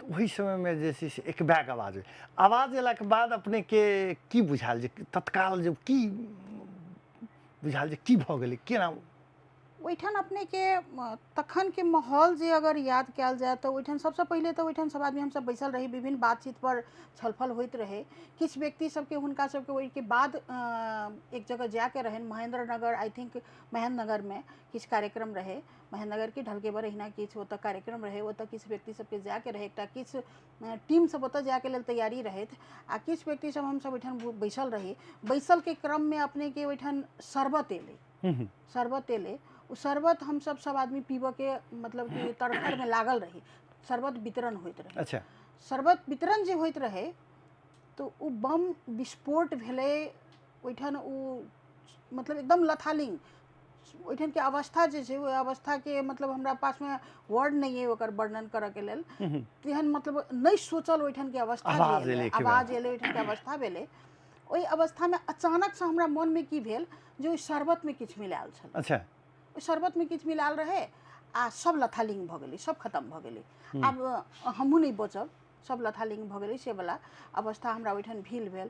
तऽ ओहि समयमे जे छै से एक बैग आवाज भेल। आवाज अयलाके बाद अपनेके की बुझायल जे तत्काल जे की बुझायल जे की भऽ गेलै केना? ओहिठाम अपनेके तखनके माहौल जे अगर याद कयल जाय तऽ ओहिठाम सबसँ पहिले तऽ ओहिठाम सब आदमी हमसब बैसल रही, विभिन्न बातचीत पर छलफल होइत रहै। किछु व्यक्ति सबके हुनका सबके ओहिके बाद एक जगह जायके रहनि, महेंद्र नगर, I think Mahendra नगरमे किछु कार्यक्रम रहै, महेंद्र नगरके ढलकेबर एहिना किछु ओतऽ कार्यक्रम रहै, ओतऽ किछु व्यक्ति सबके जायके रहै। एकटा किछु टीम सब ओतऽ जायके लेल तैयारी रहथि आ किछु व्यक्ति सब हमसब ओहिठाम बैसल रही। बैसलके क्रममे अपनेके ओहिठाम शरबत एलै, शरबत एलै। ओ शरबत हमसब सब आदमी पीबऽके मतलब कि तड़फड़मे लागल रही। शरबत वितरण होइत रहै। शरबत वितरण जे होइत रहै तऽ ओ बम विस्फोट भेलै ओहिठाम। ओ मतलब एकदम लथालिंग ओहिठामके अवस्था जे छै, ओहि अवस्थाके मतलब हमरा पासमे वर्ड नहि अइ ओकर वर्णन करऽके लेल। तेहन मतलब नहि सोचल ओहिठामके अवस्था जे आवाज एलै, एलै एके बेर। आवाज एलै, ओहिठामके अवस्था भेलै। ओहि अवस्थामे अचानकसँ हमरा मोनमे की भेल जे ओहि शरबतमे किछु मिलायल छल। ओहि शरबतमे किछु मिलायल रहै आ सब लथालिंग भऽ गेलै, सब खतम भऽ गेलै, आब हमहूँ नहि बचब, सब लथालिंग भऽ गेलै, से वला अवस्था हमरा ओहिठाम फील भेल।